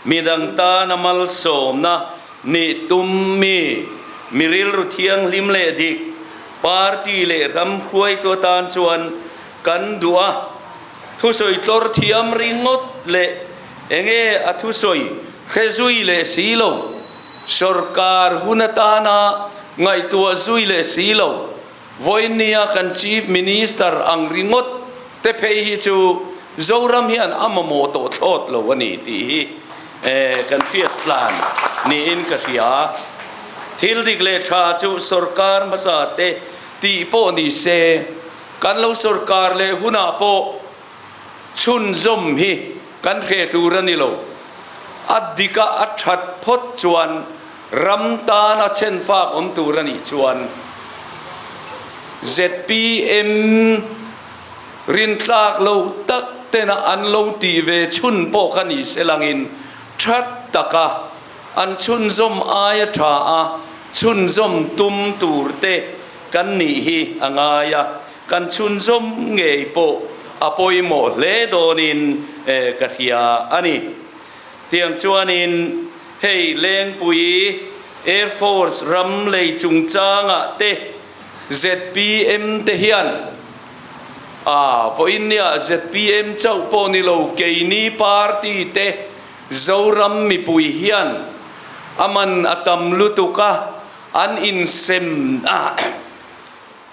Midang tana malsawmna nih tum mi, mi rilru thianghlim leh dik, party leh ram hruaitu atan chuan kan duh a. Thusawi tlawr thiam ringawt leh enge a thusawi hre zui leh si lo, sawrkar hun atana ngaihtuah zui leh si lo, vawinia kan Chief Minister ang ringawt te phei hi chu Zoram hian a mamawh tawh thlawt lo a ni tih hi kan hriat tlan niin ka hria. Thil dik leh tha chu sawrkar hmasa te tih pawh ni se, Kan lo sawrkar leh hunah pawh chhunzawm hi kan hreh tur a ni lo. A dika a that phawt chuan ram tana chhenfak awm tur a nih chuan zpm rintlak lo tak tena an lo tih ve chhun pawh kha ni se langin that taka an chhunzawm aia tha a chhunzawm tum tur te Kan nih hi a ngai a, kan chhunzawm ngei pawh a pawimawh hle dawnin ka hria a ni. Tiang chuanin hei Lengpui Air Force ram lei chungchangah te zpm te hian a vawiinniah zpm chauh pawh ni lo keini party te Zoram mipui hian a man a tam lutuk a, An insem a,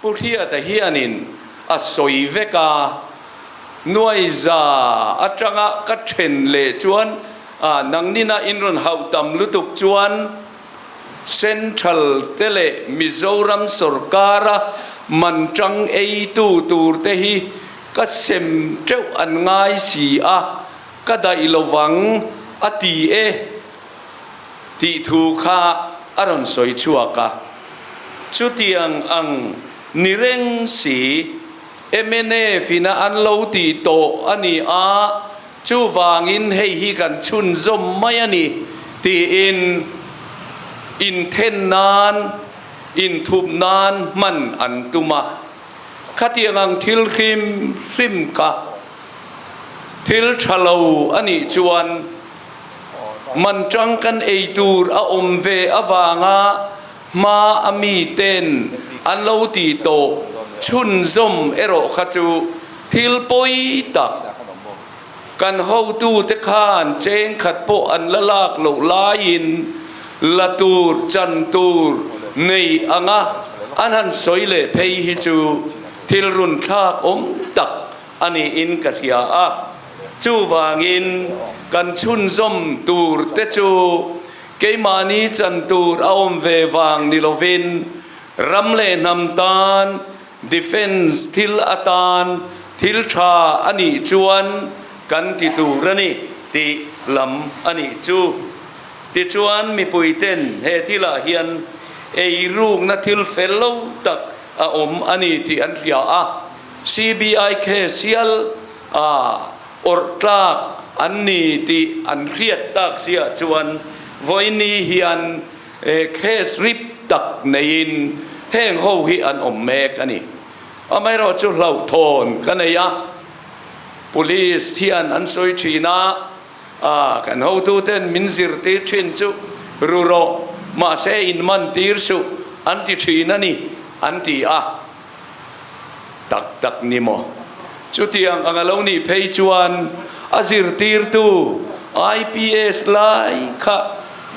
Pu Hriata hianin a sawi vek a, Nuaiza atanga ka then leh chuan nangnina in rawn hauh tam lutuk chuan Central te leh Mizoram sawrkara man tang eitu tur te hi ka sem teuh an ngai si a, ka daih lovang a ti e. Tih thu kha a rawn sawi chhuak a. Chutiang ang ni reng si, mnf ina an lo tih tawh a ni a, chuvangin hei hi kan chhunzawm mai a ni tiin inthen nan, inthup nan hman an tum a. Khatiang ang thil hrim hrim kha thil tha lo a nih chuan, Man tang kan ei tur a awm ve avanga hma a mi ten an lo ti tawh chhunzawm erawh kha chu thil pawi tak. Kan hotute khan cheng khat pawh an la lak loh laiin la tur chan tur nei anga an han sawi leh phei hi chu thil runthlak awm tak a niin ka hria a. Chuvangin, kan chhunzawm tur te chu keimahni chan tur a awm ve vang ni lovin, ram leh hnam tan, defence thil atan thil tha a nih chuan kan ti tur a ni tih lam a nih chu. Tichuan, mipuiten he thilah hian eirukna thil fel lo tak a awm a ni tih an hria a, CBI case hial a awrh tlak an ni tih an hriat tak siah chuan vawiini hian case rip tak neiin heng ho hi an awm mek a ni. Amaherawhchu chu hlauhthawn ka nei a, Police hian an sawi thin a, kan hotuten min zirtir thin chu ru rawh, mahse in man tir suh an ti thin a ni an ti a. Tak tak ni maw? Chutiang ang a lo nih phei chuan a zirtirtu IPS lai kha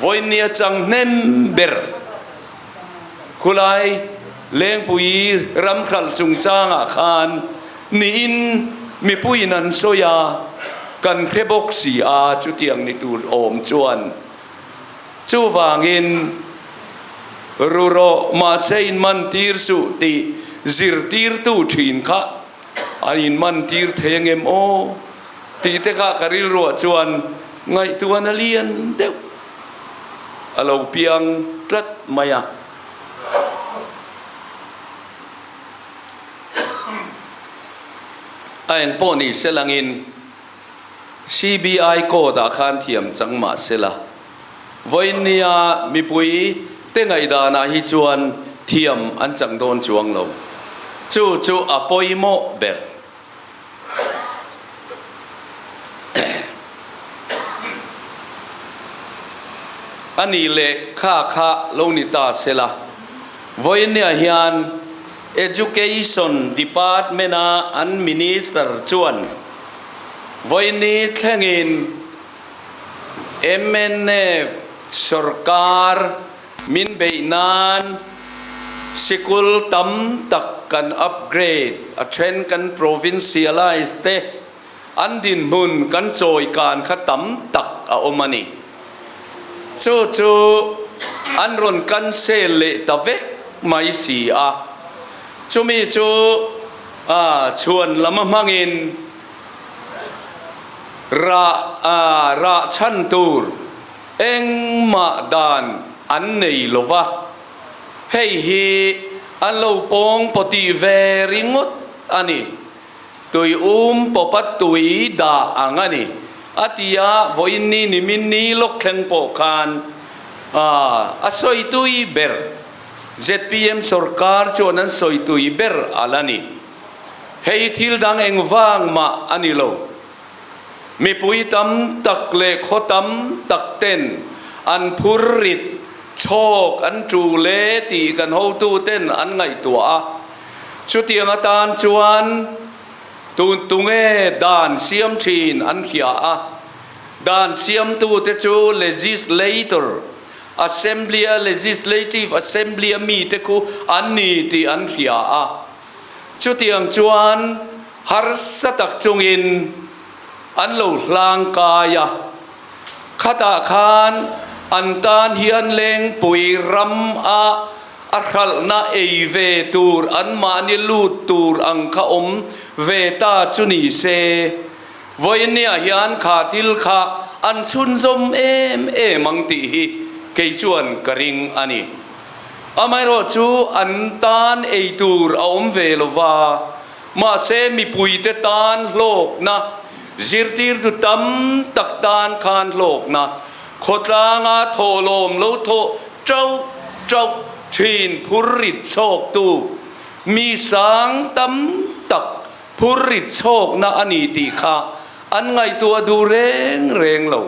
vawinia chang hnem ber khulai Lengpui ramhralh chungchangah khan niin mipuiin an sawi a, kan hre bawk si a chutiang ni tur awm chuan. Chuvangin, Ru rawh, mahse inmantir suh tih zirtirtu thin kha an inmantir thei angem aw? tih te kha ka rilruah chuan ngaihtuahna lian deuh a lo piang tlat mai a. A engpawh ni selangin CBI court ah khan thiam chang mah sela, vawiinnia mipui te ngaihdanah hi chuan thiam an chang dawn chuang lo. Chu chu a pawimawh ber. A nih leh kha kha lo ni ta sela. Vawinia hian Education Department-a an Minister chuan vawiini thlengin mnf sorkar min beih nan sikul tam tak kan upgrade, a then kan provincialize te an dinhmun kan chawi kan kha tam tak a awm a ni. Chu chu an rawn cancel leh ta vek mai si a. Chumi chu chhuan lama hmangin rah rah chhan tur engmah dan an nei lo va. Hei hi an lo pawng pawtih ve ringawt a ni. Tui um pawpa tui dah ang a ni, a ti a, vawiin ni nimin ni lawk thleng pawh khan a sawi tui ber. Zpm sorkar chuan an sawi tui ber a la ni. Hei thil dang engvang mah a ni lo. Mipui tam tak leh khaw tam tak ten an phur rit chhawk an tul e tih kan hotu ten an ngaihtuah a. Chutiang atan chuan tun tunge dan siam thin an hria a. Dan siamtute chu legislator, Assembly-a Legislative Assembly-a mite khu an ni tih an hria a. Chutiang chuan harsa tak chungin an lo hlang kai a, khatah khan an tan hian Lengpui ram a a hralhna ei ve tur anmahni lut tur ang kha awm ve ta chu ni se, vawinia hian kha thil kha an chhunzawm em em ang tih hi kei chuan ka ring a ni. Amaherawhchu an tan ei tur a awm ve lo va, mahse mipuite tan hlawkna, zirtirtu tam tak tan khan hlawkna, khawtlanga thawhlawm lo thawh chauh chauh thin phur rit chhawktu mi sang tam tak phur rit chhawkna a ni tih kha an ngaihtuah duh reng reng lo.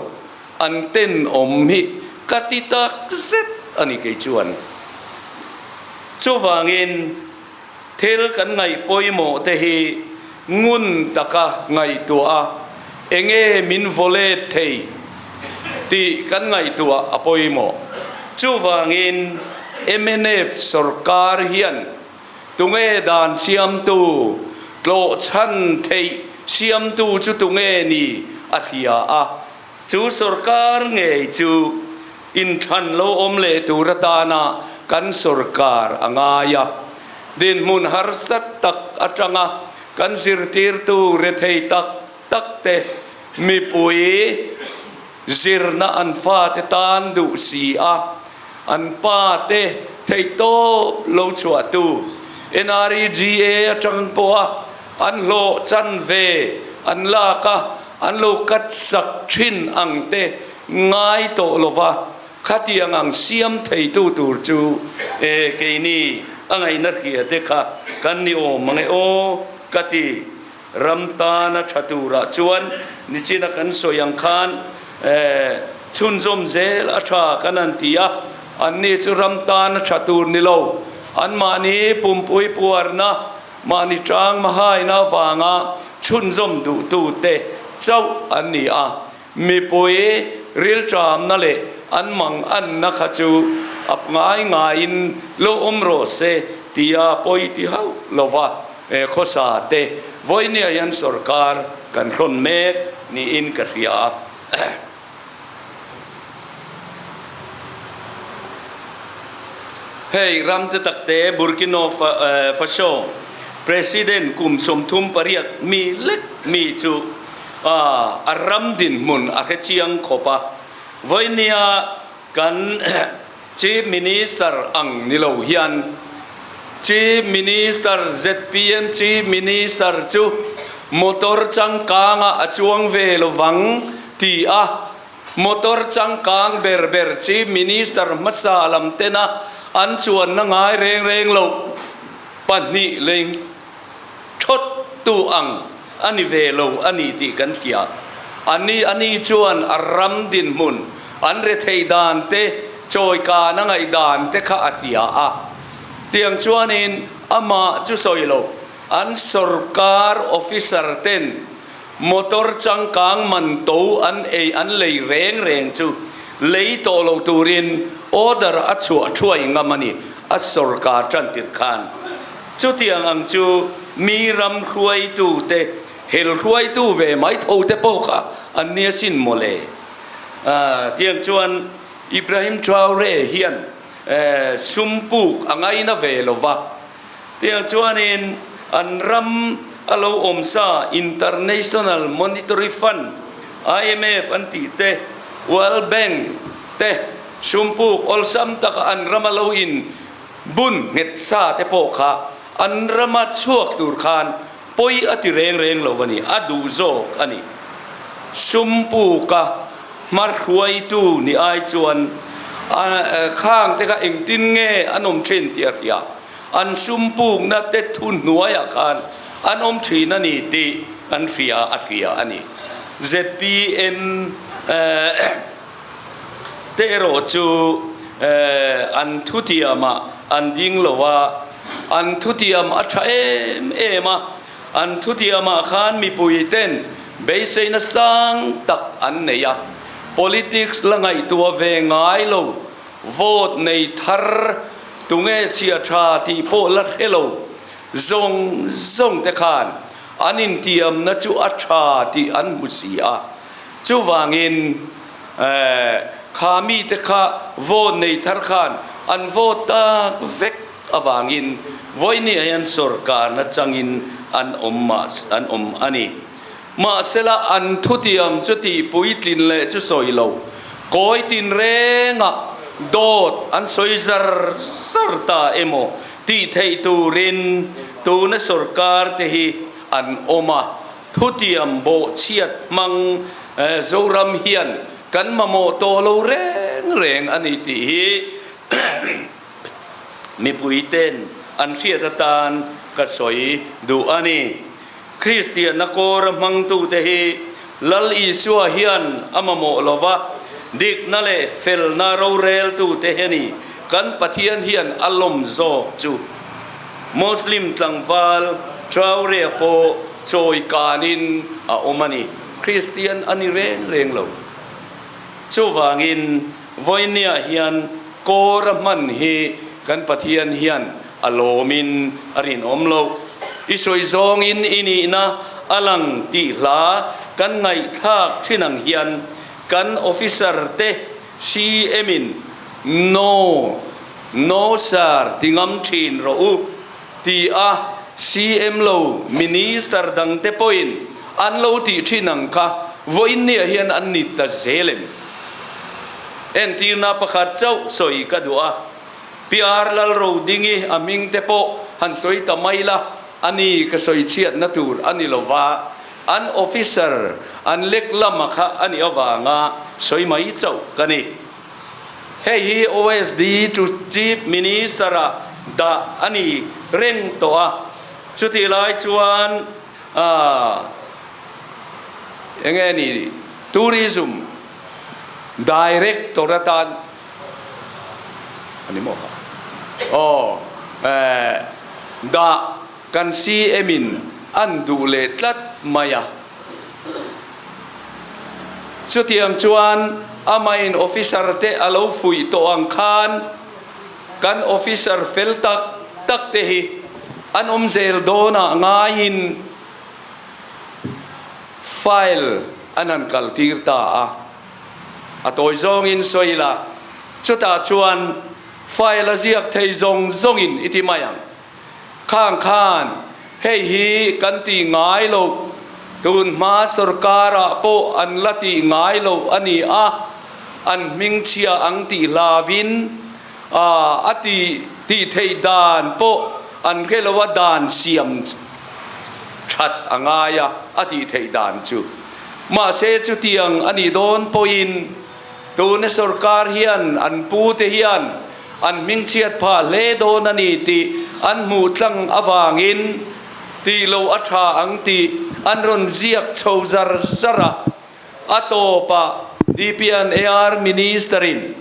An tenawm hi ka ti tak zet a ni kei chuan. Chuvangin thil kan ngaih pawimawh te hi ngun taka ngaihtuah a, enge min vawlet thei tih kan ngaihtuah a pawimawh. Chuvangin mnf sorkar hian tunge dan siamtu, tlawhchhan theih siamtu chu tunge ni a hria a. Chu sorkar ngei chu inthlan lo awm leh tur atana kan sorkar a ngai a. Dinhmun harsa tak atanga kan zirtirtu rethei tak tak te mipui zirna an fate tan duh si a, an pa te theihtawp lo chhuahtu NREGA atang pawha an hlawh chan ve an lak a, an lo cut sak thin ang te ngai tawh lova khatiang ang siam theitu tur chu e keini a ngaihna hria te kha kan ni awm ang e aw ka ti. Ram tana tha turah chuan nichina kan sawi ang khan e chhunzawm zel a tha kan han ti a, anni chu ram tana tha tur ni lo, anmahni pumpui puarna Mahni tang mahaina avanga chhunzawm duhtute chauh an ni a, mipui rilṭamna leh an manganna kha chu a ngai ngaiin lo awm rawh se tia pawi ti hauh lova khawsa te vawinia hian sorkar kan hrawn mek niin ka hria. Hei ram te takte Burkina Faso President kum 38 mi lek mi chu a ram dinhmun a hre chiang khawp a. Vawinia kan Chief Minister ang ni lo hian Chief Minister zpm Chief Minister chu motor changkanga a chuang ve lovang ti a, motor changkang ber ber Chief Minister hmasa lam tena an chuanna ngai reng reng loh pahnih leng thawt tu ang a ni ve lo a ni tih kan hria. Ani ani chuan a ram dinhmun an rethei dan te. Chawikan a ngaihdan te kha a hria a. Tiang chuanin amah chu sawi lo, an sorkar officer ten motor changkang man to an ei an lei reng reng chu lei tawh lo turin order a chhuah thuai ngam a ni, a sorkar tan tirh khan. Chutiang ang chu mi ram hruaitu te, hel hruaitu ve mai tho te pawh kha an nia sin mawle. Tiang chuan Ibrahim Traore hian sum puk a ngaina ve lo va. Tiang chuanin an ram a lo awm sa International Monetary Fund, IMF an tih te, World Bank te sum puk awlsam taka an ram a lo in bun nghet sa te pawh kha an rama chhuak tur khan pawi a ti reng reng lo a ni, a duh zawk a ni. Sum puka hmar hruaitu ni ai chuan khang te kha engtin nge an awm thin tih a hria. An sum pukna te thu hnuaiah khan an awm thin a ni tih an hria a hria a ni. Zpm te erawh chu an thutiamah an ding lo a, an thutiam a tha em em a, an thutiamah khan mipui ten beiseina sang tak an nei a, politics la ngaihtuah ve ngai lo, vote nei thar tunge chhia tha tih pawh la hre lo zawng zawng te khan an intiamna chu a tha tih an hmu si a. Chuvangin, kha mite kha vote nei thar khan an vote tak vek avangin vawinia hian sorkarna changin an awm an awm a ni. Mahsela an thutiam chu tih puitlin leh chu sawi lo, kawi tinrengah dawt an sawi zar zar ta emaw tih theih turin tuna sorkar te hi an awm a. Thutiam bawhchhiat hmang Zoram hian kan mamawh tawh lo reng reng a ni tih hi mipuiten an hriat atan ka sawi duh a ni. Kristianna kawra hmangtute hi Lal Isua hian a mamawh lo va, dikna leh felna roreltute hi a ni kan Pathian hian a lawm zawk chu. Muslim tlangval Traore pawh chawi kanin a awm a ni. Kristian a ni reng reng lo. Chuvangin vawinia hian kawr a hman hi kan Pathian hian a lawmin a rinawm lo. I sawi zawngin i nihna a lang tih hla kan ngaihthlak thin ang hian kan officer te CM in No! No sir ti ngam thin rawh u ti a CM lo Minister dang te pawhin an lo tih thin ang kha vawiin nia hian an ni ta zel em? Entirna pakhat chauh sawi ka duh a, PR Lalrodingi a hming te pawh han sawi ta mai la, a ni ka sawi chhiatna tur a ni lova, an officer an lek lama kha a nih avanga sawi mai chauh ka ni. Hei hi OSD to Chief Minister-ah dah a ni reng tawh a, chutih lai chuan eng nge ni Tourism Director atan a ni maw kha? Aw dah kan CM-in an duh leh tlat mai a. Chutiang chuan amahin officer te a lo fuih tawh ang khan kan officer fel tak tak te hi an awm zel dawnah ngaiin file an han kal tir ta a. A tawi zawngin sawi ila, chutah chuan file a ziak thei zawng zawngin i ti mai ang. Khang khan hei hi kan tih ngai lo, tun hma sorkarah pawh an la tih ngai lo a ni a, an hmingchhia ang tih hlavin a tih tih theih dan pawh an hre lo a, dan siam that a ngai a, a tih theih dan chu. Mahse chutiang a nih dawn pawhin tuna sorkar hian an pute hian An hmingchhiat phah hle dawn a ni tih an hmuh tlang avangin tih loh a tha ang tih an rawn ziak chho zar zar a. A tawpah DPNAR Minister-in.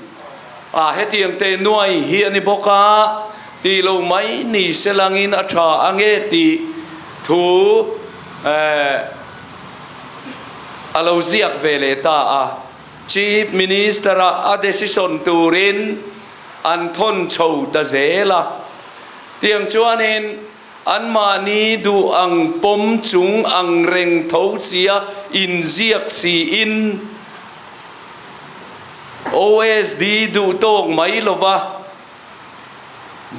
A, hetiang teh nuai hi a ni bawk a, tih lo mai ni se langin a tha ange tih thu a lo ziak ve leh ta a. Chief Minister-a a decision turin an thawn chho ta zel a. Tiang chuanin anmahni duh ang pawm chung ang reng tho sia inziak siin OSD duh tawk mai lova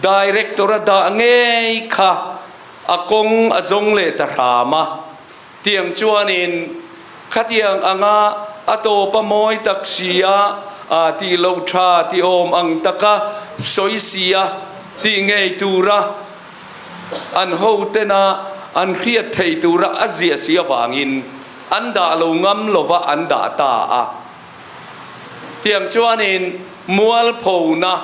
Director a dah ngei kha a kawng a zawng leh ta hram a. Tiang chuanin khatiang anga a tawp a mawi tak si a, a tih loh tha ti awm ang taka sawi si a tih ngei tura an hotena an hriat theih tura a ziah si avangin an dah lo ngam lova an dah ta a. Tiang chuanin mualphona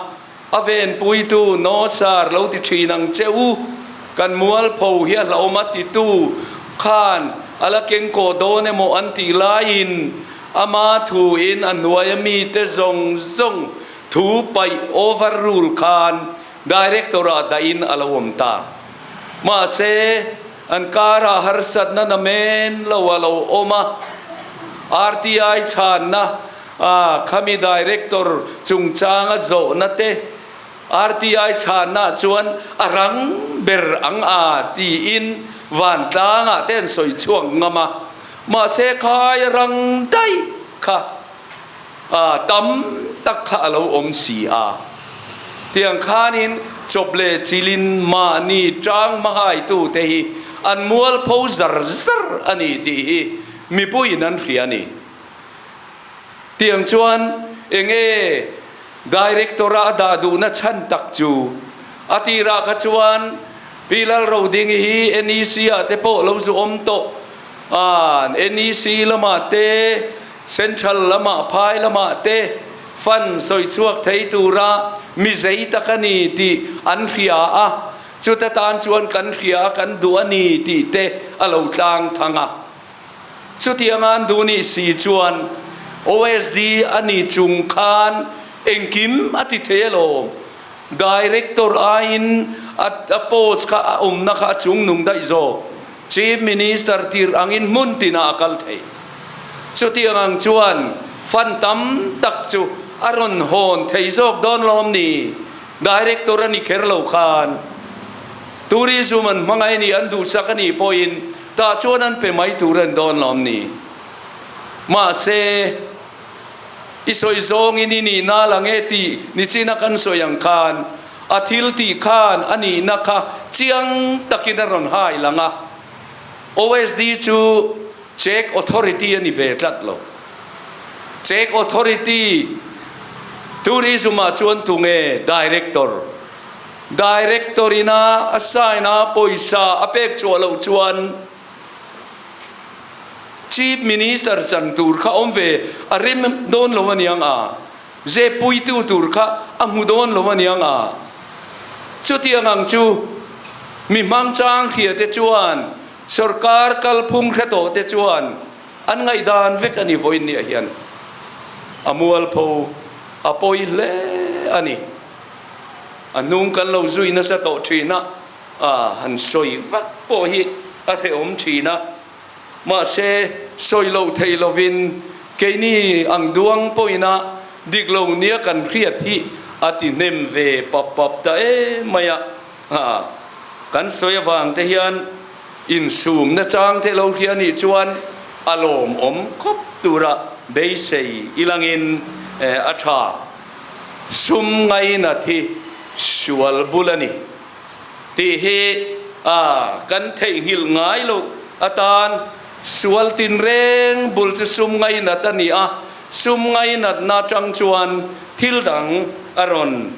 a venpuitu Nosar lo ti thin ang che u, kan mualpho hi a hlauhawm a titu khan a la kengkaw dawn emaw an tih laiin ama thuin a hnuaia mite zawng zawng thu paih overrule khan Director-ah dahin a lo awm ta. Mahse, an karah harsatna namen lo a lo awm a, RTI chhanna a khami Director chungchanga zawhna te RTI chhanna chuan a rang ber ang a tiin vantlangah te an sawi chhuak ngam a, mahse khai a rang daih kha a tam tak kha a lo awm si a. Tiang khanin chawp leh chilin mahni tang hmahaitute hi an mualpho zar zar a ni tih hi mipuiin an hria a ni. Tiang chuan enge Director-a a dah duhna chhan tak chu a tirah kha chuan Pi Lalrodingi hi NEC-ah te pawh lo zu awm tawh a, NEC lamah te, Central lamah phai lamah te fund sawi chhuak thei tura mi zei tak a ni tih an hria a, chuta tan chuan kan hria a kan duh a ni tih te a lo tlang thang a. Chutianga an duh nih si chuan OSD a ni chung khan engkim a ti thei alawm. Director aiin a post kha a awmna kha a chungnung daih zawk. Chief Minister tir angin hmun tinah a kal thei. Chutiang ang chuan fund tam tak chu a rawn hawn thei zawk dawn lawm ni? Director a ni kher lo khan Tourism an hmangaih a ni, an duhsak a nih pawhin tah chuan an pe mai tur a ni dawn lawm ni? Mahse, i sawi zawngin i nihna la nge tih nichina kan sawi ang khan A thil tih khan a nihna kha chiang takin a rawn hai lang a, OSD chu Check Authority a ni ve tlat lo. Check Authority Tourism ah chuan tunge Director? Director ina a sign a pawisa a pek chhuah loh chuan Chief Minister chan tur kha awm ve a rem dawn lo aniang a. Zeppuitu tur kha a hmu dawn lo aniang a. Chutiang ang chu mi hmangchang hria te chuan sorkar kalphung hre tawh te chuan an ngaihdan vek a ni vawiin niah hian a mualpho a pawi hle a ni. A hnung kan lo zui nasa tawh thin a, a han sawi vak pawh hi a hrehawm thin a. Mahse, sawi loh theih lovin keini ang duang pawhina dik lo nia kan hriat hi a ti hnem ve pap pap ta em mai a. Kan sawi avang te hian insumna chang te lo hria nih chuan a lawmawm khawp tura beisei ilangin a tha. Sum ngainat hi sual bul a ni. Tih hi a kan theihnghilh ngai loh atan sual tinreng bul chu sum ngainat a ni a, sum ngainatna atang chuan thil dang a rawn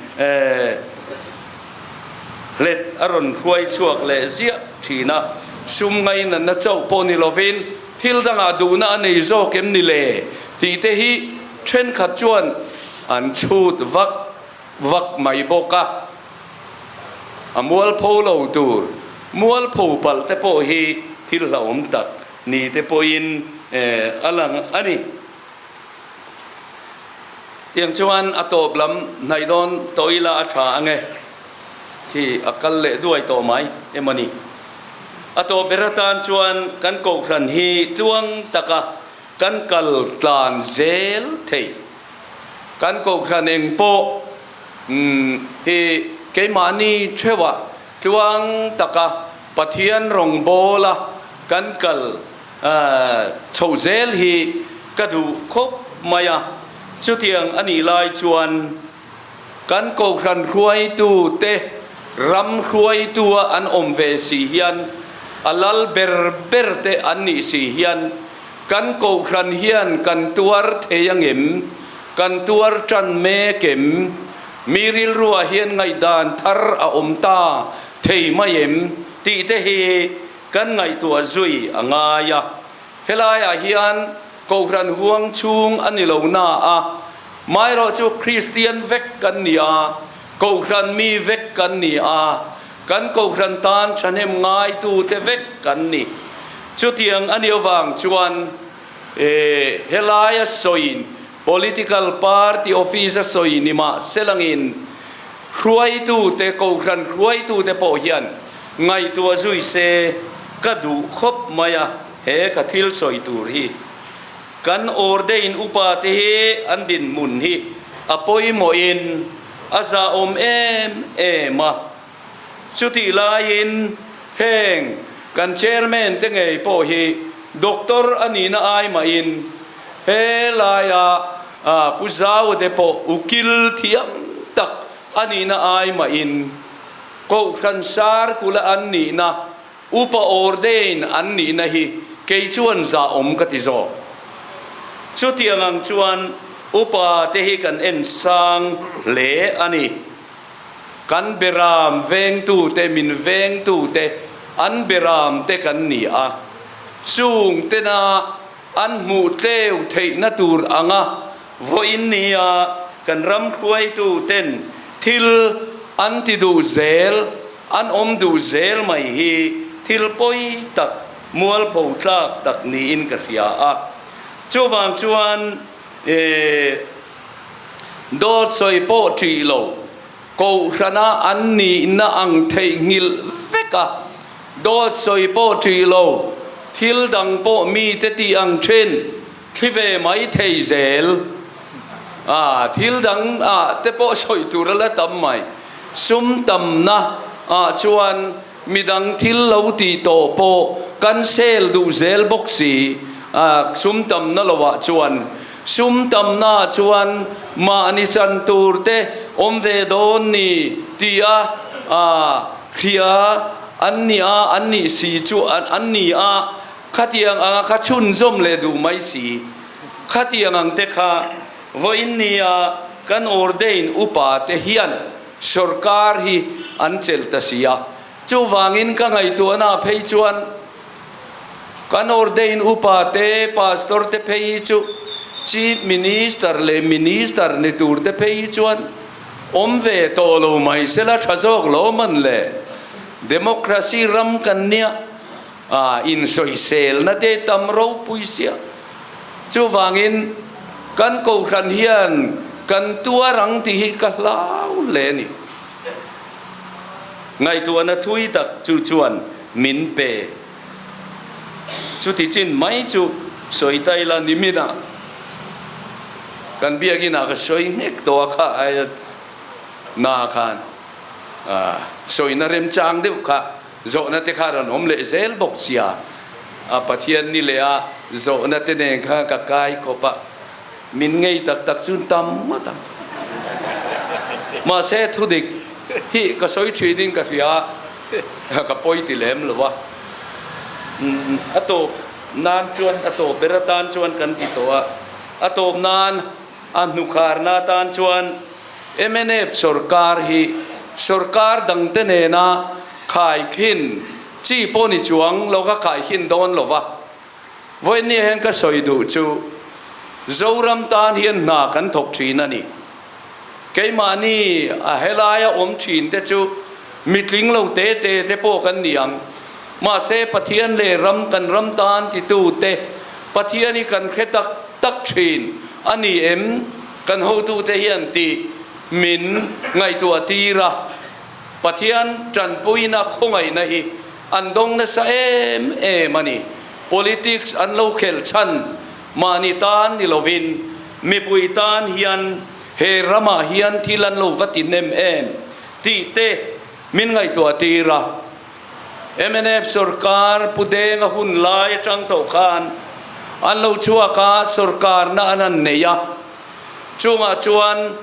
hlet a rawn hruai chhuak leh ziah thin a, sum ngainatna chauh pawh ni lovin thil dangah duhna a nei zawk em ni le tih te hi thenkhat chuan an chhut vak vak mai bawk a. A mualpho lo tur, mualpho palh te pawh hi thil hlauhawm tak ni te pawhin a lang a ni. Tiang chuan a tawp lam hnaih dawn tawh ila a tha ange khi a kal leh duai tawh mai emaw ni. A tawp ber atan chuan kan kohhran hi tluang taka kan kal tlan zel thei. Kan kohhran eng pawh hi keimahni theuhah tluang taka Pathian rawngbawla kan kal chhoh zel hi ka duh khawp mai a, chutiang a nih lai chuan kan kohhran hruaitute ram hruaitua an awm ve si hian a lal ber ber te an nih si hian kan kohhran hian kan tuar thei angem, kan tuar tan mek em, mi rilruah hian ngaihdan thar a awm ta thei mai em tih te hi Kan ngaihtuah zui a ngai a, helaiah hian Kohhran huang chhung a ni lo na a, maherawh chu Kristian vek kan ni a, Kohhran mi vek kan ni a, kan Kohhran tan thahnem ngaitute vek kan ni. Chutiang a nih avang chuan helaia sawiin Political party office a sawi ni mah selangin hruaitute, Kohhran hruaitute pawh hian ngaihtuah zui se ka duh khawp mai a, he ka thil sawi tur hi. Kan ordain upa te hi an dinhmun hi a pawimawhin a zahawm em em a, chutih laiin heng kan chairman te ngei pawh hi doctor a nihna ai mahin He laia Pu Zaute pawh ukil thiam tak a nihna ai mahin Kohhran Sarkula an nihna, Upa Ordain an nihna hi kei chuan zahawm ka ti zawk. Chutiang ang chuan Upa te hi kan en sang hle a ni. Kan beram vengtute, min vengtute, an beramte kan ni a. Chung tena An hmuh tleu theihna tur anga vawiin nia kan ram hruaitu ten thil an ti duh zel, an awm duh zel mai hi thil pawi tak, mualpho tlak tak niin ka hria a. Chuvang chuan dawt sawi pawh ṭih lo, Kohhrana an nihna ang theihnghilh vek a, dawt sawi pawh ṭih lo, thil dang pawh mite tih ang ṭhin thli ve mai thei zel. A, thil dang ah te pawh sawi tur a la tam mai. Sum tamna ah chuan midang thil lo tih tawh pawh kan sel duh zel bawk si. A, sum tamna lo ah chuan Sum tamna chuan mahni chan tur te awm ve dawn ni tia hria an ni a, an nih si chu an ni a, khatiang anga kha chhunzawm leh duh mai si. Khatiang ang te kha vawiin nia kan ordain upa te hian sorkar hi an chelh ta si a, chuvangin ka ngaihtuahna phei chuan, Kan ordain upa te, pastor te phei hi chu Chief Minister leh Minister ni tur te phei hi chuan awm ve tawh lo mai sela tha zawk lo man le. Democracy ram kan nia a insawiselna te tam ropui sia. Chuvangin kan kohhran hian kan tuar ang tih hi ka hlau hle a ni. Ngaihtuahna thui tak chu chuan min pe. Chuti chin mai chu sawi ta ila niminah kan biakinah ka sawi nghek tawh a kha aia na khan sawina remchang deuh kha zawhna te kha rawn awm leh zel bawk sia a Pathian ni leh a zawhna te nen khan ka kai khawp a min ngei tak tak chu tam ngawt ang. Mahse thudik hi ka sawi thinin ka hria a. Ka pawi ti lem lo a, a tawp nan chuan a tawp ber atan chuan kan ti tawh a, a tawp nan a hnukharna atan chuan mnf sorkar hi sorkar dangte nena khaikhin chi pawh ni chuang lo ka khaikhin dawn lo va, vawiin hian ka sawi duh chu Zoram tan hian hna kan thawk thin a ni. Keimahni a helaia awm thin te chu mitling lo te te te pawh kan ni ang. Mahse Pathian leh ram kan ram tan titu te Pathian hi kan hre tak tak thin a ni em? kan hotute hian tih min ngaihtuah tir a, Pathian tanpuina khawngaihna hi an dawng nasa em em a ni. Politics an lo khelh chhan mahni tan ni lovin mipui tan hian he ramah hian thil an lo va ti hnem em tih te min ngaihtuah tir a. Mnf sorkar Pu Denga hun lai atang tawh khan an lo chhuak a, sorkarna an han nei a, chungah chuan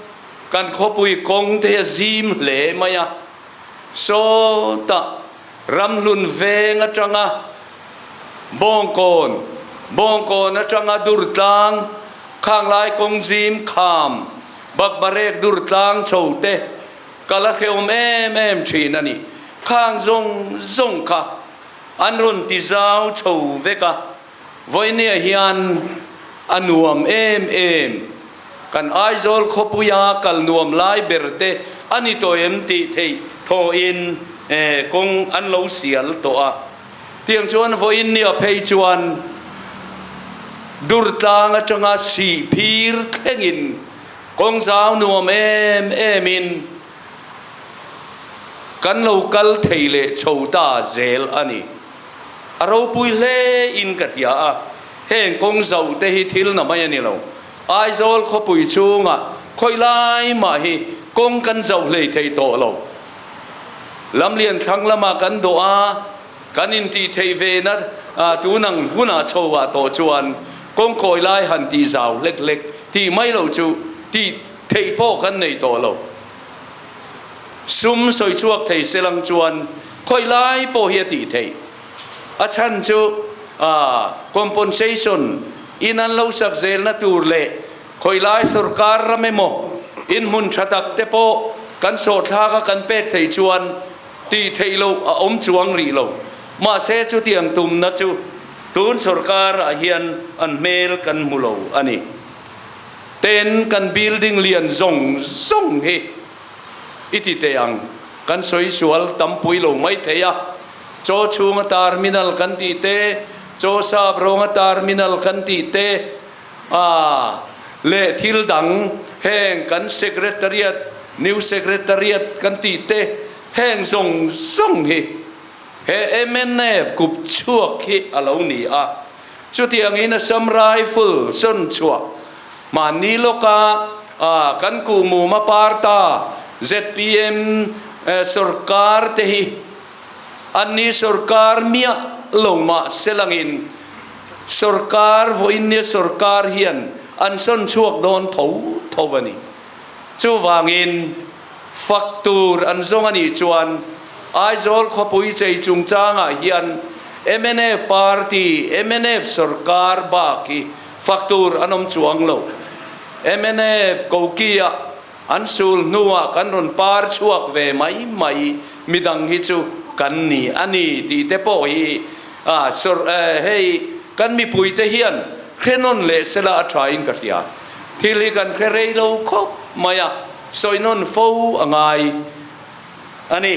kan khawpui kawng te hi a zim hle mai a, sawtah ramhlun veng atanga Bawngkawn, Bawngkawn atanga Durtlang, Khanglai kawng zim kham, Bakbarek Durtlang chho te ka la hrehawm em em thin a ni. Khang zawng zawng kha an rawn ti zau chho vek a, vawinia hian a nuam em em. Kan Aizawl khawpuia kal nuam lai ber te a ni tawh em tih theih thawhin kawng an lo sial tawh a. Tiang chuan vawiin nia phei chuan Durtlang atanga Sihphir thlengin Kawng zau nuam em em in kan lo kal thei leh chho ta zel a ni. A ropui hle in ka hria a, heng kawng zauh te hi thil na mai a ni lo. Aizawl khawpui chhungah khawi lai mah hi kawng kan zauh hlei thei tawh lo. Lamlian thlang lamah kan dawh a, Kan intih theih ve na tunang hunah chho ah tawh chuan kawng kawi lai han tih zau hlek hlek tih mai lo chu tih theih pawh kan nei tawh lo. Sum sawi chhuak thei se lang chuan khawi lai pawh hi a tih theih. A chhan chu compensation in an lo sak zelna tur leh khawi lai sorkar ram emaw in hmun tha tak te pawh kan sawhthlak a kan pek theih chuan Tih theih loh a awm chuang rih lo. Mahse chutiang tumna chu tun sorkar ah hian an hmel kan hmu lo a ni. Ten kan building lian zawng zawng hi i ti teh ang. Kan sawi sual tampui lo mai thei a. Chaw chhunga terminal kan tih te, chaw sap rawnga terminal kan tih te, a leh thil dang heng kan secretariat, new secretariat kan tih te heng zawng zawng hi he mnf kup chhuak hi a lo ni a. Chutiangin Assam Rifle sawn chhuah mahni lawka kan kuhmuma parta zpm sorkar te hi Anni sorkar miah lo mah selangin sorkar vawiinnia sorkar hian an sawn chhuak dawn tho tho a ni. Chuvangin fak tur an zawng a nih chuan Aizawl khawpui chei chungchangah hian mnf party, mnf sorkar bak hi fak tur an awm chuang lo. Mnf koki-ah An sul hnuah kan rawn par chhuak ve mai mai, midang hi chu kan ni a ni tih te pawh hi hei kan mipuite hian hre nawn leh sela a thain ka hria. Thil hi kan hre rei lo khawp mai a, sawi nawn fo a ngai a ni.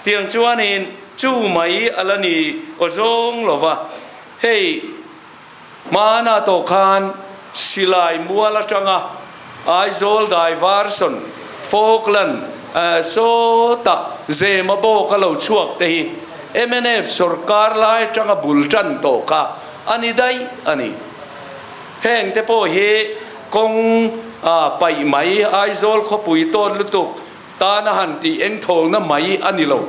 Tiang chuanin chu mai a la ni aw zawng lo va, hei. Hmana tawh khan Silai mual atanga Aizawl Diversion, Falkland, sawta Zema bawk a lo chhuak te hi mnf sorkar lai atanga bul tan tawh kha a ni daih a ni. Heng te pawh hi kawng paih mai Aizawl khawpui tawt lutuk tana han tih engthawlna mai a ni lo.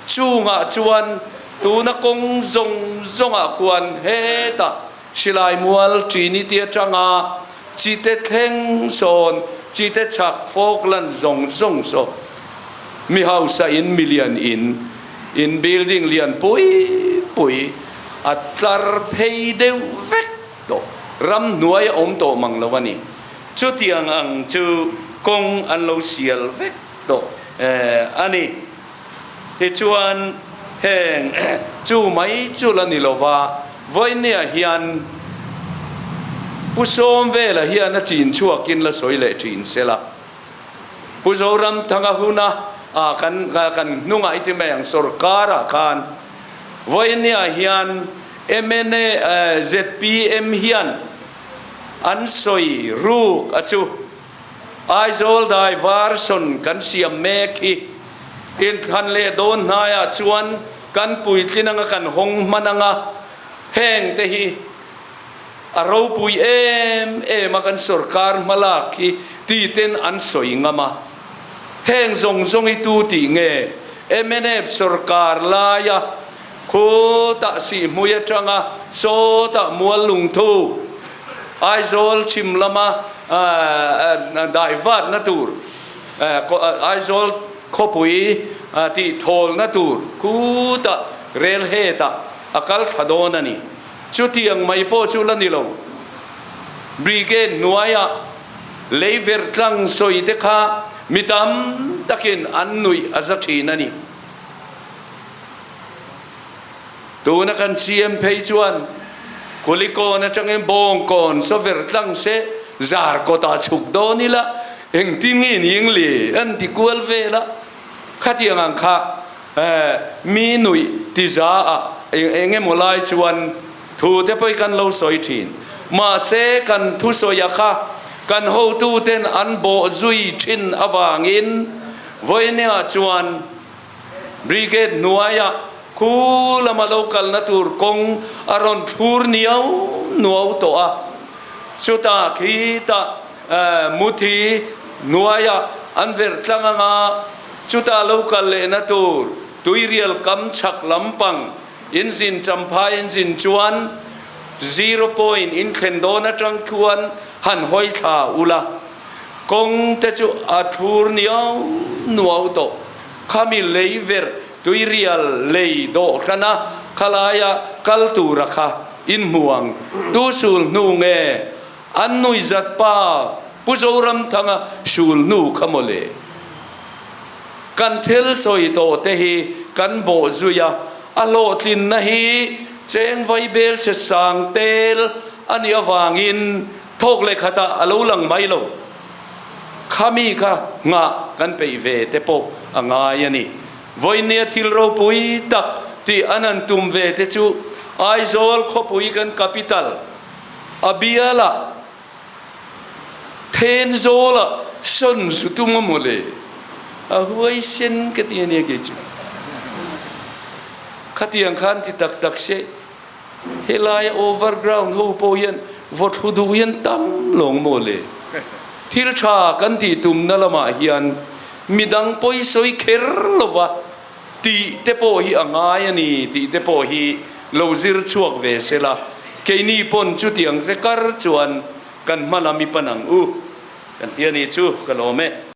Chungah chuan tuna kawng zawng zawngah khuan hetah silai mual Trinity atanga chite thleng sawn chite chhak Falkland zawng zawng saw mi hausa in milian in in building lian pui pui a tlar phei deuh vek tawh ramhnuai a awm tawh mang lo a ni. Chutiang ang chu kawng an lo sial vek tawh a ni. Tichuan, heng chu mai chu la ni lova, vawinia hian Pu Sawmvela hian a chin chhuakin la sawi leh thin sela. Pu Zoramthanga huna kan kan hnungah i ti mai ang sorkarah khan vawinia hian mna zpm hian. An sawi ruk a chu. Aizawl dai version kan siam mek hi inthlan leh dawn hnaiah chuan kan puitlin anga kan hawng hman anga heng te hi a ropui em em a kan sorkar hmalak hi ti ten an sawi ngam a. Heng zawng zawng hi tu tih nge mnf sorkar laia Khutah Sihhmui atanga sawtah Mual Lungthu, Aizawl chhim lama daivatna tur, Aizawl khawpui tih thawlna tur khutah rel hetah a kal thla dawn a ni. Chutiang mai pawh chu la ni lo. Brigade hnuaiah leiverh tlang sawi te kha mi tam takin an nuih a za thin a ni. Tuna kan CM phei chuan Kulikawn atangin Bawngkawn saver tlang se zar kawtah chhuk dawn ila engtin nge ni eng le an ti kual vel a, khatiang ang kha mi nuih ti za ah eng emaw lai chuan thu te pawh hi kan lo sawi thin. Mahse kan thusawi a kha kan hotu ten an bawh zui thin avangin vawinia chuan Brigade hnuaiah khu lama lo kalna tur kawng a rawn thlur niau nuau tawh a, chutah khitah muthi hnuaiah an verh tlang anga chutah lo kal lehna tur tuirial kam chhak lampang inzin champhai inzin chuan zero point inthlen dawn atang khuan han hawi thla ula. Kawng te chu a thlur niau nuau tawh. Khami lei verh tuirial lei dawh hran a, khalaia kal tura kha in hmu ang. Tu sul hnu nge? An nuihzat pa Pu Zoramthanga sul hnu kha maw le? Kan thil sawi tawh te hi kan bawh zui a, a hlawhtlinna hi cheng vaibel chhe sang tel a nih avangin Thawk leh khatah a lo lang mai lo. Khami kha nghah kan peih ve te pawh a ngai a ni. Vawinia thil ropui tak tih an han tum ve te chu Aizawl khawpui kan capital a bialah Thenzawlah sawn zu tum a maw le? A huaisen ka ti a nia kei chu. Khatiang khan ti tak tak se. Helaia overground ho pawh hian vawthlu duh hian tam lawng maw le? Thil tha kan tih tumna lamah hian midang pawisawi kher lova tih te pawh hi a ngai a ni tih te pawh hi lo zir chhuak ve se la, keini pawn chutiang hre kar chuan kan hma lam i pan ang u kan ti a ni chu ka lawm e.